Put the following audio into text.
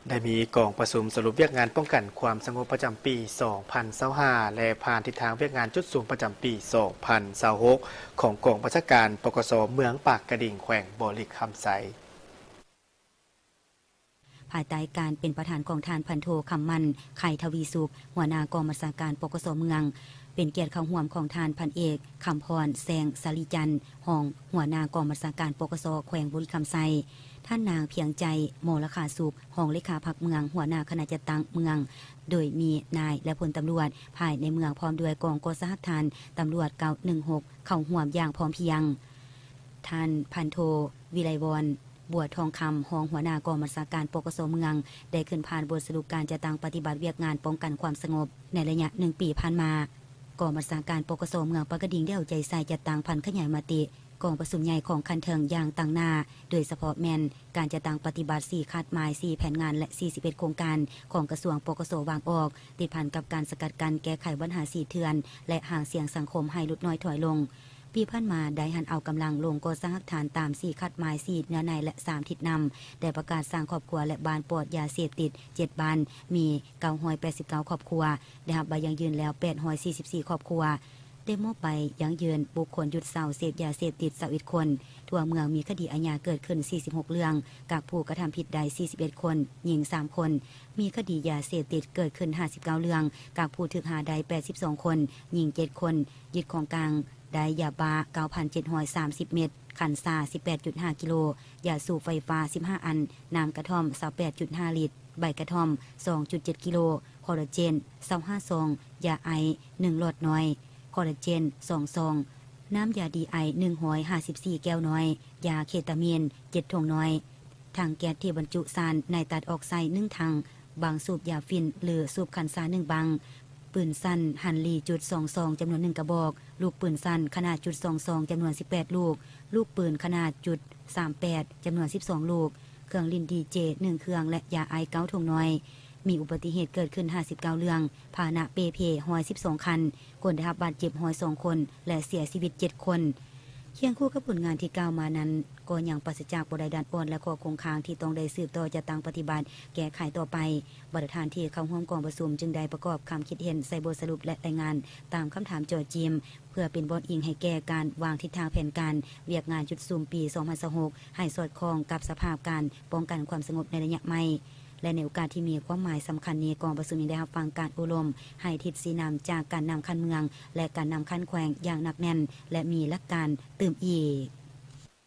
ໄດ້ມີກອງປະຊຸມສະຫຼຸບວຽກງານປ້ອງກັນຄວາມສະຫງົບປະຈຳປີສອງພັນຊາວຫ້າ ແລະ ຜ່ານທິດທາງວຽກງານຈຸດສຸມປະຈຳປີສອງພັນຊາວຫົກ ຂອງກອງບັນຊາການ ປກສ ເມືອງປາກກະດິງ ແຂວງບໍລິຄຳໄຊ. ພາຍໃຕ້ການເປັນປະທານຂອງທ່ານພັນໂທ ຄຳໝັ້ນ ໄຂທະວີສຸກ ຫົວໜ້າກອງບັນຊາການ ປກສ ເມືອງ, ເປັນກຽດເຂົ້າຮ່ວມຂອງທ່ານພັນເອກ ຄຳພອນ ແສງສາລີຈັນ ຮອງຫົວໜ້າກອງບັນຊາການ ປກສ ແຂວງບໍລິຄຳໄຊ, ທ່ານນາງ ພຽງໃຈ ມໍລະຄາສຸກ ຮອງເລຂາພັກເມືອງ ຫົວໜ້າຄະນະຈັດຕັ້ງເມືອງ, ໂດຍມີນາຍ ແລະ ພົນຕຳຫຼວດພາຍໃນເມືອງ ພ້ອມດ້ວຍກອງກອງສະຫະຖານຕຳຫຼວດເກົ້າໜຶ່ງຫົກ ເຂົ້າຮ່ວມຢ່າງພ້ອມພຽງ. ທ່ານພັນໂທ ວິໄລວອນ ບົວທອງຄຳ ຮອງຫົວໜ້າກອງບັນຊາການ ປກສ ເມືອງ ໄດ້ຂຶ້ນຜ່ານບົດສະຫຼຸບການຈັດຕັ້ງປະຕິບັດວຽກງານປ້ອງກັນຄວາມສະຫງົບໃນໄລຍະໜຶ່ງປີຜ່ານມາ. ກອງບັນຊາການ ປກສ ເມືອງປາກກະດິງ ໄດ້ເອົາໃຈໃສ່ຈັດຕັ້ງຜັນຂະຫຍາຍມະຕິກອງປະຊຸມໃຫຍ່ຂອງຂັ້ນເທິງຢ່າງຕັ້ງໜ້າ, ໂດຍສະເພາະແມ່ນການຈັດຕັ້ງປະຕິບັດສີ່ຄາດໝາຍ, ສີ່ແຜນງານ ແລະ ສີ່ສິບເອັດໂຄງການຂອງກະຊວງ ປກສ ວາງອອກ, ຕິດພັນກັບການສະກັດກັ້ນແກ້ໄຂບັນຫາສີເຖື່ອນ ແລະ ຫາງສຽງສັງຄົມໃຫ້ຫຼຸດນ້ອຍຖອຍລົງ. ປີຜ່ານມາໄດ້ຫັນເອົາກຳລັງລົງກໍ່ສ້າງຮາກຖານຕາມສີ່ຄາດໝາຍ, ສີ່ເນື້ອໃນ ແລະ ສາມທິດນຳ, ໄດ້ປະກາດສ້າງຄອບຄົວ ແລະ ບ້ານປອດຢາເສບຕິດເຈັດບ້ານ, ມີເກົ້າຮ້ອຍແປດສິບເກົ້າຄອບຄົວ, ໄດ້ຮັບໃບຢັ້ງຢືນແລ້ວແປດຮ້ອຍສີ່ສິບສີ່ຄອບຄົວ, ໄດ້ມອບໃບຢັ້ງຢືນບຸກຄົນຢຸດເຊົາເສບຢາເສບຕິດຊາວເອັດຄົນ, ທົ່ວເມືອງມີຄະດີອາຍາເກີດຂຶ້ນສີ່ສິບຫົກເລື່ອງ, ກັກຜູ້ກະທຳຜິດໄດ້ສີ່ສິບເອັດຄົນ, ຍິງສາມຄົນ, ມີຄະດີຢາເສບຕິດເກີດຂຶ້ນຫ້າສິບເກົ້າເລື່ອງ, ກັກຜູ້ຖືກຫາໄດ້ແປດສິບສອງຄົນ, ຍິງເຈັດຄົນ, ຍຶດຂອງກາງ ໄດ້ຢາບ້າເກົ້າພັນເຈັດຮ້ອຍສາມສິບເມັດ, ຄັນຊາສິບແປດຈຸດຫ້າກິໂລ, ຢາສູບໄຟຟ້າສິບຫ້າອັນ, ນ້ຳກະທ່ອມຊາວແປດຈຸດຫ້າລິດ, ໃບກະທ່ອມສອງຈຸດເຈັດກິໂລ, ຄໍລາເຈນຊາວຫ້າຊອງ, ຢາໄອໜຶ່ງຫຼອດນ້ອຍ, ຄໍລາເຈນສອງຊອງ, ນ້ຳຢາດີໄອໜຶ່ງຮ້ອຍຫ້າສິບສີ່ແກ້ວນ້ອຍ, ຢາເຄຕາມີນເຈັດຖົງນ້ອຍ, ຖັງແກັສທີ່ບັນຈຸສານໄນຕຣັດອອກໄຊໜຶ່ງຖັງ, ບັງສູບຢາຝິ່ນ ຫຼື ສູບຄັນຊາໜຶ່ງບັງ, ປືນສັ້ນຮັນລີຈຸດສອງສອງ ຈຳນວນໜຶ່ງກະບອກ, ລູກປືນສັ້ນຂະໜາດຈຸດສອງສອງ ຈຳນວນສິບແປດລູກ, ລູກປືນຂະໜາດຈຸດສາມແປດ ຈຳນວນສິບສອງລູກ, ເຄື່ອງຫຼິ້ນດີເຈໜຶ່ງເຄື່ອງ ແລະ ຢາໄອສ໌ເກົ້າຖົງນ້ອຍ. ມີອຸບັດຕິເຫດເກີດຂຶ້ນຫ້າສິບເກົ້າເລື່ອງ, ພາຫະນະເປ່ເພຮ້ອຍສິບສອງຄັນ, ຄົນໄດ້ຮັບບາດເຈັບຮ້ອຍສອງຄົນ ແລະ ເສຍຊີວິດເຈັດຄົນ. ຄຽງຄູ່ກັບຜົນງານທີ່ກ່າວມານັ້ນ, ກໍຍັງປາສະຈາກບໍ່ໄດ້ດ້ານອ່ອນ ແລະ ຂໍ້ຄົງຄ້າງທີ່ຕ້ອງໄດ້ສືບຕໍ່ຈັດຕັ້ງປະຕິບັດແກ້ໄຂຕໍ່ໄປ. ບັນດາທ່ານທີ່ເຂົ້າຮ່ວມກອງປະຊຸມຈຶ່ງໄດ້ປະກອບຄຳຄິດເຫັນໃສ່ບົດສະຫຼຸບ ແລະ ລາຍງານຕາມຄຳຖາມເຈາະຈີມ, ເພື່ອເປັນບ່ອນອີງໃຫ້ແກ່ການວາງທິດທາງແຜນການວຽກງານຈຸດສຸມປີສອງພັນຊາວຫົກ ໃຫ້ສອດຄ່ອງກັບສະພາບການປ້ອງກັນຄວາມສະຫງົບໃນໄລຍະໃໝ່. ແລະ ໃນໂອກາດທີ່ມີຄວາມໝາຍສຳຄັນນີ້, ກອງປະຊຸມຍັງໄດ້ຮັບຟັງການໂອ້ລົມ, ໃຫ້ທິດຊີ້ນຳຈາກການນຳຂັ້ນເມືອງ ແລະ ການນຳຂັ້ນແຂວງຢ່າງໜັກແໜ້ນ ແລະ ມີຫຼັກການຕື່ມອີກ.